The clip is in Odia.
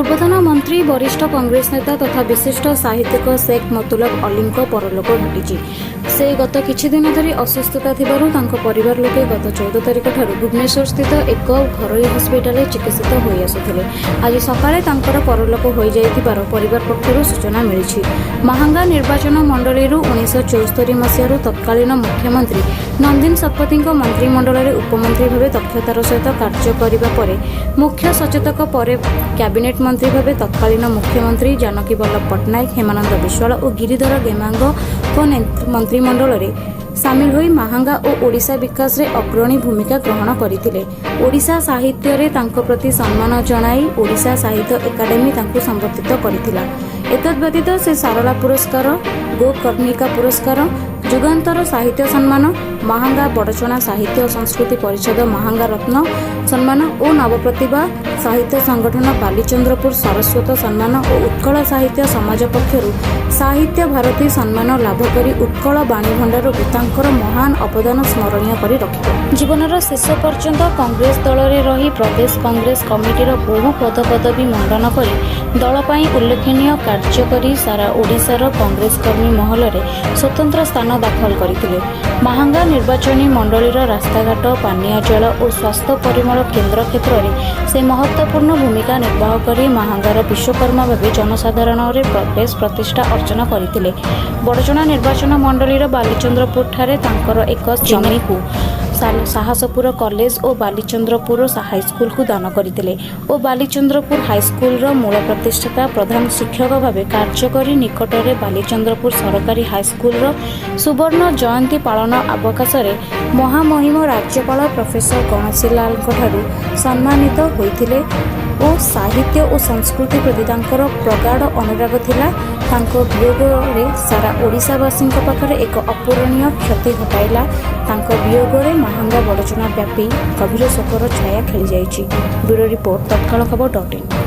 ପୂର୍ବତନ ମନ୍ତ୍ରୀ, ବରିଷ୍ଠ କଂଗ୍ରେସ ନେତା ତଥା ବିଶିଷ୍ଟ ସାହିତ୍ୟିକ ଶେଖ୍ ମତଲବ ଅଲିଙ୍କ ପରଲୋକ ଘଟିଛି। ସେ ଗତ କିଛି ଦିନ ଧରି ଅସୁସ୍ଥତା ଥିବାରୁ ତାଙ୍କ ପରିବାର ଲୋକେ ଗତ 14 ତାରିଖଠାରୁ ଭୁବନେଶ୍ୱରସ୍ଥିତ ଏକ ଘରୋଇ ହସ୍ପିଟାଲରେ ଚିକିତ୍ସିତ ହୋଇ ଆସୁଥିଲେ। ଆଜି ସକାଳେ ତାଙ୍କର ପରଲୋକ ହୋଇଯାଇଥିବାର ପରିବାର ପକ୍ଷରୁ ସୂଚନା ମିଳିଛି। ମାହାଙ୍ଗା ନିର୍ବାଚନ ମଣ୍ଡଳୀରୁ 1974 ମସିହାରୁ ତତ୍କାଳୀନ ମୁଖ୍ୟମନ୍ତ୍ରୀ ନନ୍ଦିନୀ ଶତପଥୀଙ୍କ ମନ୍ତ୍ରିମଣ୍ଡଳରେ ଉପମନ୍ତ୍ରୀ ଭାବେ ଦକ୍ଷତାର ସହିତ କାର୍ଯ୍ୟ କରିବା ପରେ ମୁଖ୍ୟ ସଚେତକ, ପରେ କ୍ୟାବିନେଟ୍ ମନ୍ତ୍ରୀ ଭାବେ ତତ୍କାଳୀନ ମୁଖ୍ୟମନ୍ତ୍ରୀ ଜାନକୀ ବଲ୍ଲଭ ପଟ୍ଟନାୟକ, ହେମାନନ୍ଦ ବିଶ୍ୱାଳ ଓ ଗିରିଧର ଗେମାଙ୍ଗଙ୍କ ମନ୍ତ୍ରିମଣ୍ଡଳରେ ସାମିଲ ହୋଇ ମାହାଙ୍ଗା ଓ ଓଡ଼ିଶା ବିକାଶରେ ଅଗ୍ରଣୀ ଭୂମିକା ଗ୍ରହଣ କରିଥିଲେ। ଓଡ଼ିଶା ସାହିତ୍ୟରେ ତାଙ୍କ ପ୍ରତି ସମ୍ମାନ ଜଣାଇ ଓଡ଼ିଶା ସାହିତ୍ୟ ଏକାଡେମୀ ତାଙ୍କୁ ସମ୍ବର୍ଦ୍ଧିତ କରିଥିଲା। ଏତଦ୍ବ୍ୟତୀତ ସେ ସାରଳା ପୁରସ୍କାର, ଗୋକର୍ଣ୍ଣିକା ପୁରସ୍କାର, ଯୁଗାନ୍ତର ସାହିତ୍ୟ ସମ୍ମାନ, ମାହାଙ୍ଗା ବଡ଼ଚଣା ସାହିତ୍ୟ ଓ ସଂସ୍କୃତି ପରିଷଦ ମାହାଙ୍ଗା ରତ୍ନ ସମ୍ମାନ ଓ ନବପ୍ରତିଭା ସାହିତ୍ୟ ସଂଗଠନ ବାଲିଚନ୍ଦ୍ରପୁର ସାରସ୍ୱତ ସମ୍ମାନ ଓ ଉତ୍କଳ ସାହିତ୍ୟ ସମାଜ ପକ୍ଷରୁ ସାହିତ୍ୟ ଭାରତୀ ସମ୍ମାନ ଲାଭ କରି ଉତ୍କଳ ବାଣୀ ଭଣ୍ଡାରକୁ ତାଙ୍କର ମହାନ ଅବଦାନ ସ୍ମରଣୀୟ କରି ରଖିବ। ଜୀବନର ଶେଷ ପର୍ଯ୍ୟନ୍ତ କଂଗ୍ରେସ ଦଳରେ ରହି ପ୍ରଦେଶ କଂଗ୍ରେସ କମିଟିର ବହୁ ପଦପଦବୀ ମଣ୍ଡନ କରି ଦଳ ପାଇଁ ଉଲ୍ଲେଖନୀୟ କାର୍ଯ୍ୟ କରି ସାରା ଓଡ଼ିଶାର କଂଗ୍ରେସ କର୍ମୀ ମହଲରେ ସ୍ୱତନ୍ତ୍ର ସ୍ଥାନ ଦାଖଲ କରିଥିଲେ। ମାହାଙ୍ଗା ନିର୍ବାଚନୀ ମଣ୍ଡଳୀର ରାସ୍ତାଘାଟ, ପାନୀୟ ଜଳ ଓ ସ୍ୱାସ୍ଥ୍ୟ ପରିମଳ କେନ୍ଦ୍ର କ୍ଷେତ୍ରରେ ସେ ମହତ୍ତ୍ୱପୂର୍ଣ୍ଣ ଭୂମିକା ନିର୍ବାହ କରି ମାହାଙ୍ଗାର ବିଶ୍ୱକର୍ମା ଭାବେ ଜନସାଧାରଣରେ ବେଶ୍ ପ୍ରତିଷ୍ଠା ଅର୍ଜନ କରିଥିଲେ। ବଡ଼ଚଣା ନିର୍ବାଚନ ମଣ୍ଡଳୀର ବାଲିଚନ୍ଦ୍ରପୁରଠାରେ ତାଙ୍କର ଏକ ଜମିକୁ ସାହସପୁର କଲେଜ ଓ ବାଲିଚନ୍ଦ୍ରପୁର ହାଇସ୍କୁଲକୁ ଦାନ କରିଥିଲେ ଓ ବାଲିଚନ୍ଦ୍ରପୁର ହାଇସ୍କୁଲର ମୂଳ ପ୍ରତିଷ୍ଠାତା ପ୍ରଧାନ ଶିକ୍ଷକ ଭାବେ କାର୍ଯ୍ୟ କରି ନିକଟରେ ବାଲିଚନ୍ଦ୍ରପୁର ସରକାରୀ ହାଇସ୍କୁଲର ସୁବର୍ଣ୍ଣ ଜୟନ୍ତୀ ପାଳନ ଅବକାଶରେ ମହାମହିମ ରାଜ୍ୟପାଳ ପ୍ରଫେସର ଗଣେଶୀଲାଲଙ୍କଠାରୁ ସମ୍ମାନିତ ହୋଇଥିଲେ ଓ ସାହିତ୍ୟ ଓ ସଂସ୍କୃତି ପ୍ରତି ତାଙ୍କର ପ୍ରଗାଢ଼ ଅନୁରାଗ ଥିଲା। ତାଙ୍କ ବିୟୋଗରେ ସାରା ଓଡ଼ିଶାବାସୀଙ୍କ ପାଖରେ ଏକ ଅପୂରଣୀୟ କ୍ଷତି ଘଟାଇଲା। ତାଙ୍କ ବିୟୋଗରେ ମାହାଙ୍ଗା ବଡ଼ଚଣା ବ୍ୟାପୀ ଗଭୀର ଶୋକର ଛାୟା ଖେଳିଯାଇଛି। ବ୍ୟୁରୋ ରିପୋର୍ଟ, ତତ୍କାଳ ଖବର .in।